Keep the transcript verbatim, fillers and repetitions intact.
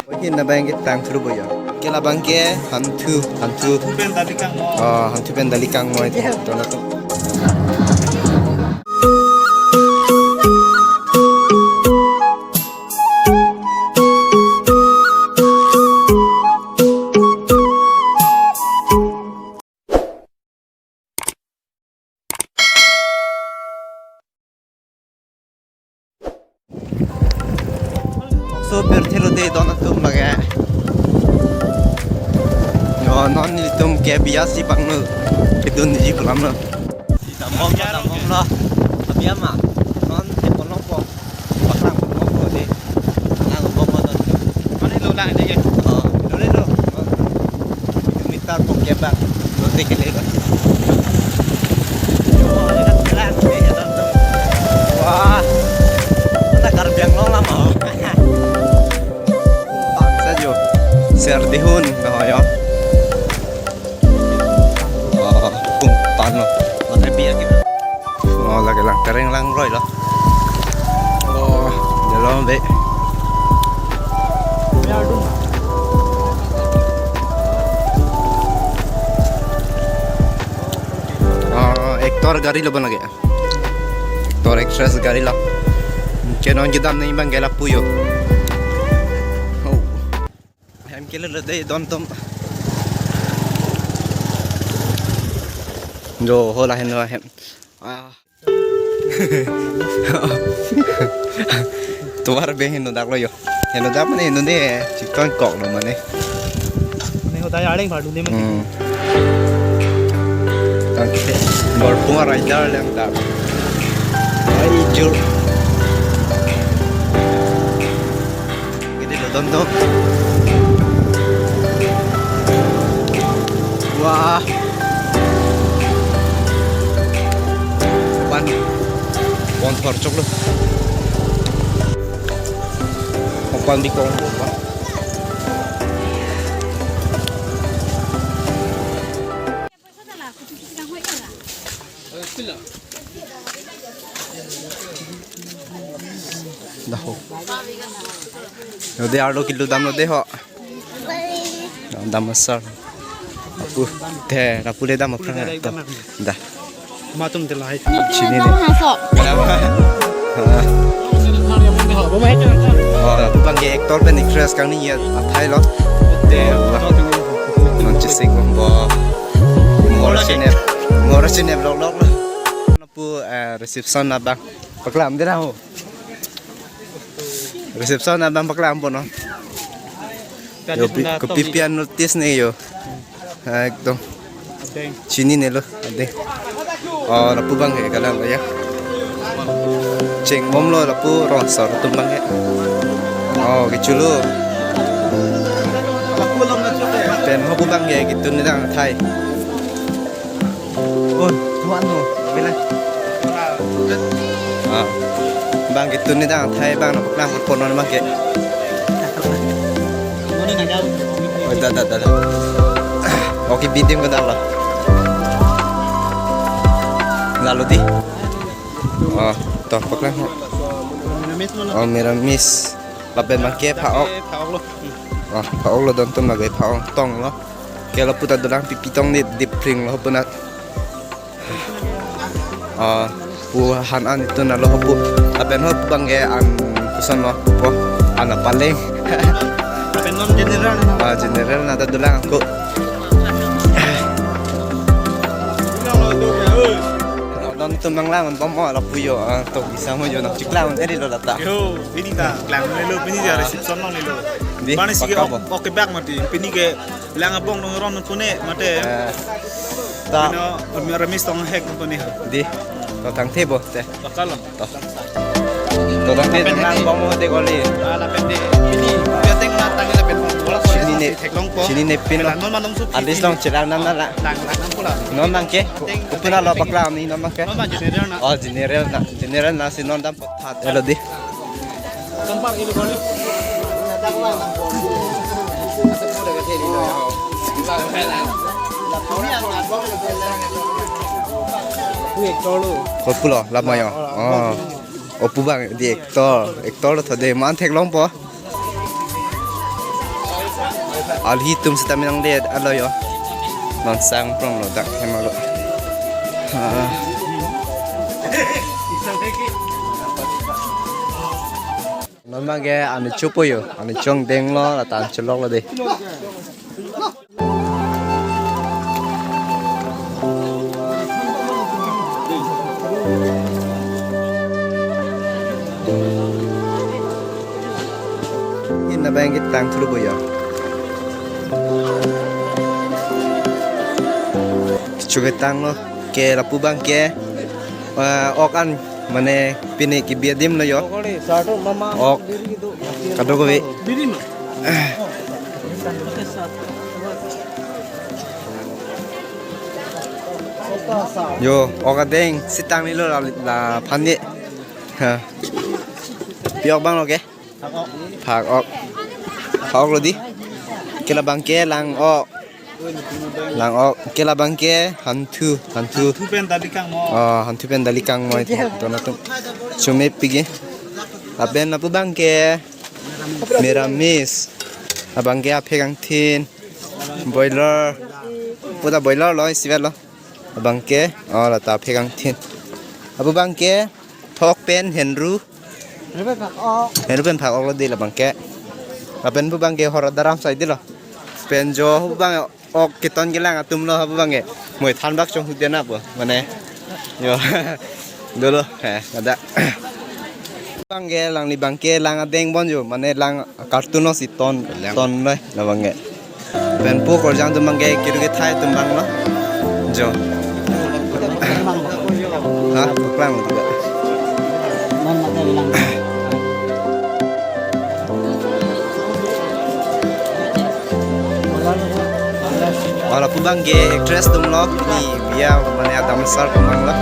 Oke, labang ke tang thuru boyo. Ke labang ke hanthu, hanthu. Hanthu pen dali kangmo. Oh, hanthu pen dali kangmo itu. Iya. Tuh, tuh. So, pirthe lo de don atum lake. Yo, non nelitum ke biasi bangno. Kedun ji pulam lo. Dambom, dambom lo. Abi ama. Non te polong po. Paklang polong po de. Lang bom po non. Mane lo lang de ke. Oh, lo le lo. Kilometer pok ke bang. Lo te ke le lo. Wah. Kita Karbi Anglong lama. Bangsa jo. Ser dihun, kahoyo. Oh, pung tan lo. Mane biar kita. Oh, lake lang kereng lang roi lo. Oh, jalan be. Oh, actor gari lo bang lake. Actor actress gari lo. Ke non kedam nangji bang ke lapu yo. Oh. Hem ke lo de don atum. Jo, ho lahen lo hem. Ah. Tovar be henodak lo yo. Henodak mane heno ne chikon kok lo mane. Ne hodai areng badu ne mane. Hmm. Tangke. Bor punga raidar lang dak. Ai jur. Gede lo don atum. Wah. Pan. Pon thor chok lo. Pan di kong lo, pan. Dah ho. Yo de arlo kilo dam lo de ho. Dam, dam asar. Apu, te, lapu le dam aphrang to. Dah. Matum te lahai. Chini ne. Oh, lapu bang ke actor pen actress kangni ya athai lo. Te, non chisik bombo. Mor sine, mor sine vlog vlog lo. Lapu, eh, reception abang. Paklam de na ho. Reception abang paklam po non. Yo, pi-, kopi pian notice ne yo. Ekdom. Chini ne lo, ade. Oh, lapu bang ke kalang ya. Chengbom lo lapu rong sor atum bang ke. Oh, kecho lo. Pen ho pu bang ke ketun ne dang athai. Oh, tuan lo. Bila. Ah. Bang ketun ne dang athai bang nangpaklang pon non bang ke. Oh, da, da, da, da. Oke, bidim ke dang lo. Lalu di. Oh, to paklang. Oh, meramis. Lapen bang ke pha-ok. Pha-ok lo. Oh, pha-ok lo don atum lake pha-ok tong lo. Ke lapu ta dolang pipi tong ne dipring lo pu na. Ah, pu han an itu na lo pu. Lapen ho bang ke an koson lo pu. An apaleng. Lapen non general na. Ah, general na ta dolang ako. Don atum nanglang bom o lapu yo, ah, to bisa mo yo nangchiklang eri lo lata. Yo, pini ta klang lo, pini dia reception lo lo. Di, pini si paka bo. Oke bak mati, pini ke lang abong dong ron pune mate. Eh, ta. Pino, remis tong hek pune. Di, to tangte bo te. Pakal lo. To. To tangte nang bom mo de kali. Ah, lapen de. Pini, piateng na tangte lapen. Bola sini ne, theklong po. Sini ne pin lo. Pela non malom su. Alis long chelang nam na la. Lang, lang nam pula. Non nang ke. Kupuna lo paklang ni non nang ke. Non ma general na. Oh, general na. General na si non dam. Hello di. Kopi lo, lama yo. Oh. O pu abang di actor, actor lo tho de, man theklongpo. Alhi atum sitame nangdet alo yo. Non sang prong lo dak hem alo. Ha. Non abangke ani chopo yo, ani chong denglo, lata an choloklo de. Inna abangke tang thulu boya. Chuke tanglo ke lapu abangke, eh, ok an mane pine kebi adim lo yo. Pokori, satu mama. Ok. Diri itu. Kadokave. Diri ma. Yo, ok adeng sitang ni lo la, la phani. Ha. Pi ok abang lo ke? Phak ok. Phak ok lo di. Ke labangke lang ok. Lang ok. Ke labangke hanthu, hanthu. Hanthu pen dali kangmoi. Oh, hanthu pen dali kangmoi. Ton atum. Chome pigi. Lapen lapu abangke meramis. Abangke aphek angthin. Boiler. Puta boiler lo, isivet lo. Abangke, oh, lata aphek angthin. Lapu abangke thok pen henru. Henru pen phak ok. Henru pen phak ok lo di labangke. Lapen pu abangke hor adaram sai di lo. Pen jo pu abang ok keton kelang atum lo pu abangke. Moi than bak chong hudena po. Mane. Yo. Dolo, eh, ada. Abangke lang ni abangke lang adeng bon jo. Mane lang cartoon lo si ton. Lang. Ton lo, labangke. Pen pu korjang atum abangke kiru kethai atum abang lo. Jo. Ha, puklang juga. Wala pu abangke actress atum lo, pini biya mane adam sar tum abang lo.